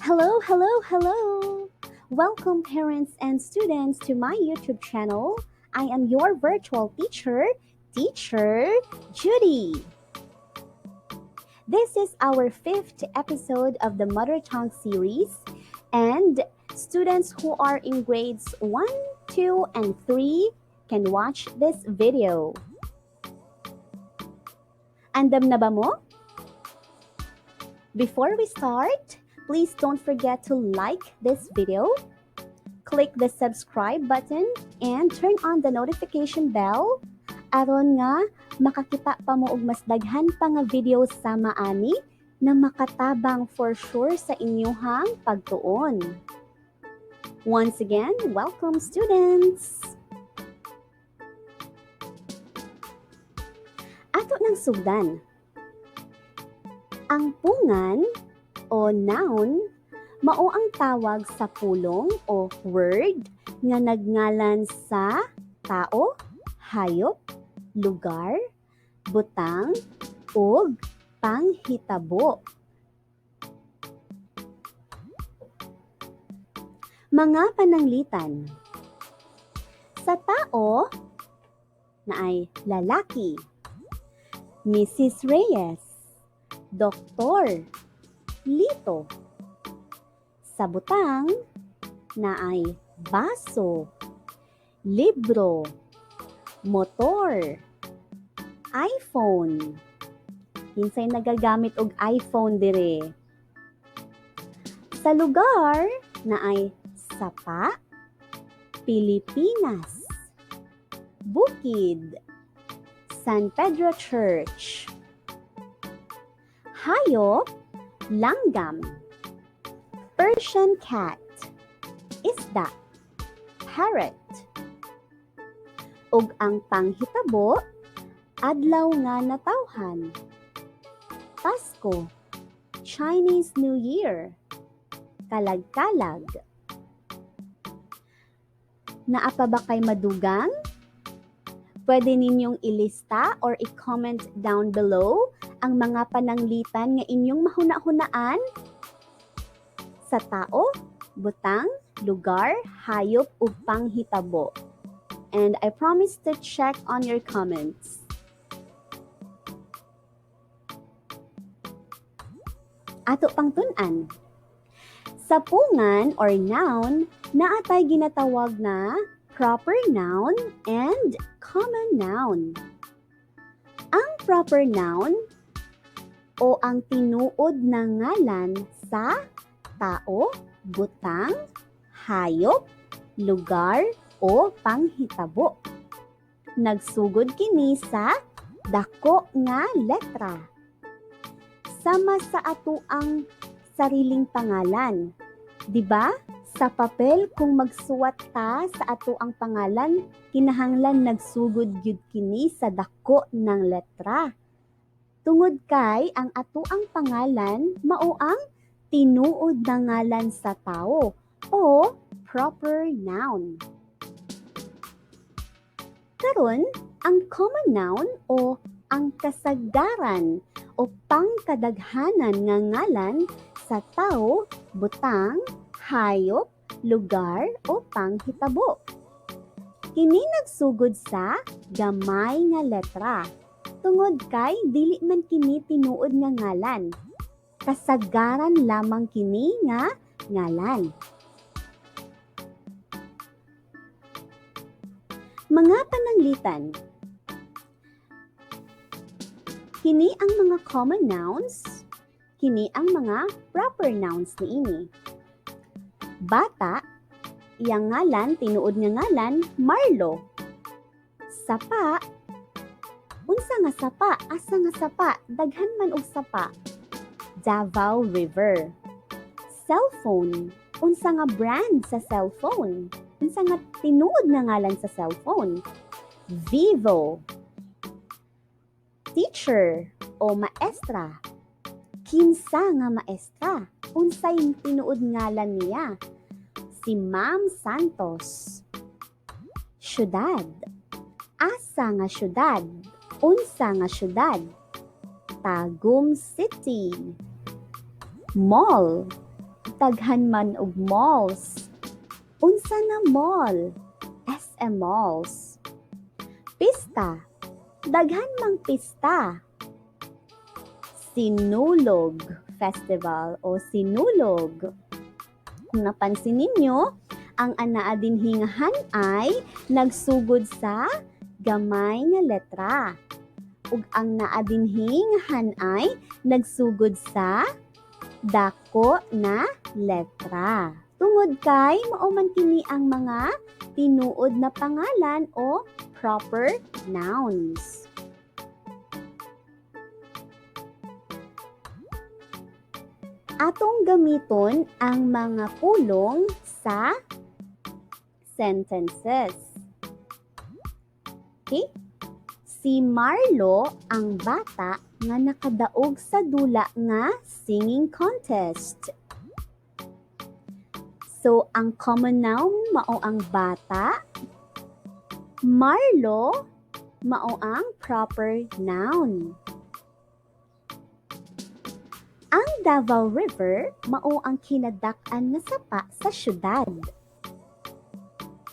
Hello, hello, hello! Welcome, parents and students, to my YouTube channel. I am your virtual teacher, Teacher Judy. This is our fifth episode of the Mother Tongue series, and students who are in grades 1, 2, and 3 can watch this video. Andam na ba mo? Before we start, please don't forget to like this video, click the subscribe button, and turn on the notification bell aron nga makakita pa mo og mas daghan pa nga videos sama ani na makatabang for sure sa inyuhang pagtuon. Once again, welcome, students! Ato ng sugdan. Ang pungan o noun mao ang tawag sa pulong o word nga nagngalan sa tao, hayop, lugar, butang, ug panghitabo. Mga pananglitan. Sa tao, naay lalaki, Mrs. Reyes, Doktor, Lito. Sa butang, naay baso, libro, motor, iPhone. Kinsay nagagamit og iPhone dire? Sa lugar, naay sapa, Pilipinas, bukid, San Pedro Church. Hayop, langgam, Persian cat, isda, parrot. Ug ang panghitabo, adlaw nga natawhan, Pasko, Chinese New Year, kalag-kalag. Naa pa ba kay madugang? Pwede ninyong ilista or i-comment down below ang mga pananglitan nga inyong mahuna-hunaan sa tao, butang, lugar, hayop ug panghitabo. And I promise to check on your comments. Ato pang tun-an. Sa pungan or noun, naa tay ginatawag na proper noun and common noun. Ang proper noun o ang tinuod na ngalan sa tao, butang, hayop, lugar o panghitabo. Nagsugod kini sa dako nga letra. Sama sa atoang sariling pangalan. 'Di ba? Sa papel kung magsuwat ta sa atoang pangalan, kinahanglan nagsugod gyud kini sa dako ng letra. Tungod kay ang atoang pangalan mao ang tinuod na ngalan sa tao o proper noun. Karon, ang common noun o ang kasagaran o pangkadaghanan nga ngalan sa tao, butang, hayop, lugar o panghitabo. Kini nagsugod sa gamay nga letra. Tungod kay dili man kini tinuod nga ngalan. Kasagaran lamang kini nga ngalan. Mga pananglitan. Kini ang mga common nouns, kini ang mga proper nouns niini. Bata, iyang ngalan, tinuod nga ngalan, Marlo. Sapa, unsa nga sapa? Asa nga sapa? Daghan man og sapa. Davao River. Cellphone, unsa nga brand sa cellphone? Unsa nga tinuod nga ngalan sa cellphone? Vivo. Teacher o maestra. Kinsa nga maestra? Unsay tinuod ngalan niya? Si Ma'am Santos. Syudad. Asa nga syudad? Unsa nga syudad? Tagum City. Mall. Daghan man og malls. Unsa na mall? SM Malls. Pista. Daghan mang pista. Sinulog Festival o Sinulog. Kung napansin ninyo, ang anaa dinhi nga han-ay nagsugod sa gamay nga letra. Ug ang naa dinhi nga han-ay nagsugod sa dako na letra. Tungod kay mao man kini ang mga tinuod na pangalan o proper nouns. Atong gamiton ang mga pulong sa sentences. Okay? Si Marlo ang bata nga nakadaog sa dula nga singing contest. So, ang common noun mao ang bata. Marlo mao ang proper noun. Ang Davao River mao ang kinadak-an nga sapa sa syudad.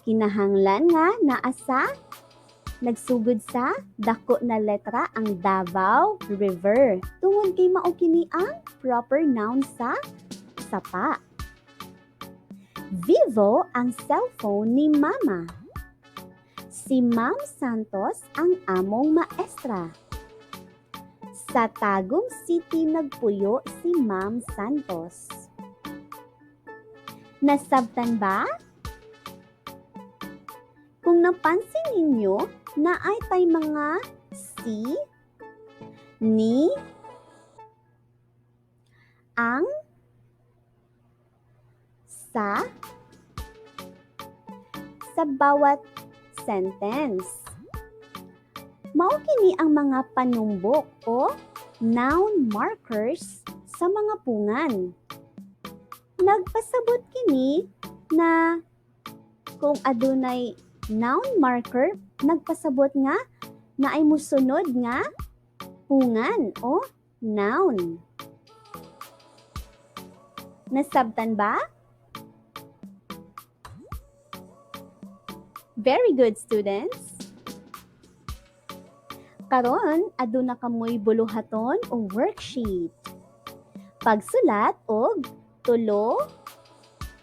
Kinahanglan nga naa sa nagsugod sa dako na letra ang Davao River. Tungod kay mao kini ang proper noun sa sapa. Vivo ang cellphone ni Mama. Si Ma'am Santos ang among maestra. Sa Tagum City nagpuyo si Ma'am Santos. Nasabtan ba? Kung napansin ninyo, naay tay mga si, ni, ang, sa bawat sentence. Mao kini ang mga panumbok o noun markers sa mga pungan. Nagpasabot kini na kung adunay noun marker, nagpasabot nga naay musunod nga pungan o noun. Nasabtan ba? Very good, students! Karon, aduna kamoy buluhaton o worksheet. Pagsulat og tulo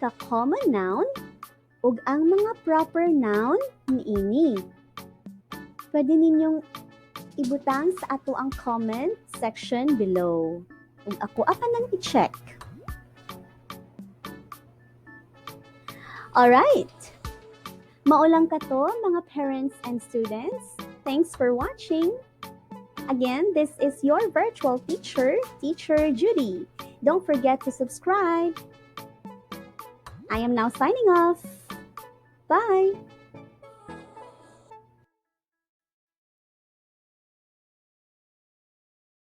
ka common noun ug ang mga proper noun niini. Pwede ninyong ibutang sa ato ang comment section below. Ug ako pa nang i-check. Alright. Maulang ka to, mga parents and students. Thanks for watching. Again, this is your virtual teacher, Teacher Judy. Don't forget to subscribe. I am now signing off. Bye!